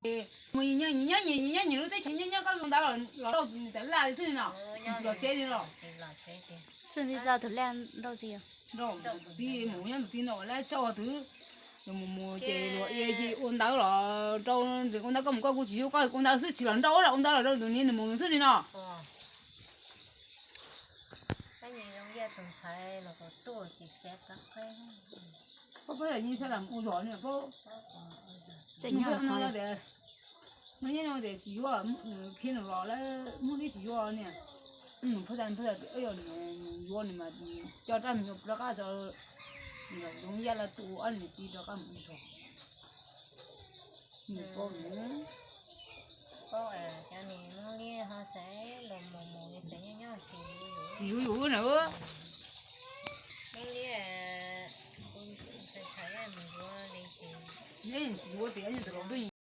Mus nyiag nyiag nyiag nyiag nyiag lub teb chaws nyob nyob koj tus ntawd los rau niam tais laj li xwb li no, tsis los tsev li los. Xwb li txog tus laj rau txiv. Rau tus txiv mus nyob tus txiv no laj tso twv. Mus mus ces luag ia ces ua ntawd los rau ua ntawd koj mus koj kuv tsis yuav koj ua ntawd xwb tsis los nrau ua ntawd los rau tus niam nws mus nws xwb li no. Pab pab yog nyi sab lam ua zog ni pab. Nws pab no tias, nws nyob no tias tsis yuav, nws khiav nws los lawm Hmoob Liab tsis yuav niam. Nws pheej tas pheej tas tias yuav nws mas coj rab me nyuam rov qab tso, nws los zoo yaj laj tu ob niam txiv rov qab mus ib zog. Nws paub nws. Paub cov niam Hmoob Liab ho xav los mus mus li xav nyob nyob tsis yuav yus na. Hmoob Liab, kuv txhais txhais mus yuav li tsis, tsis yuav tias nyob tus laus twb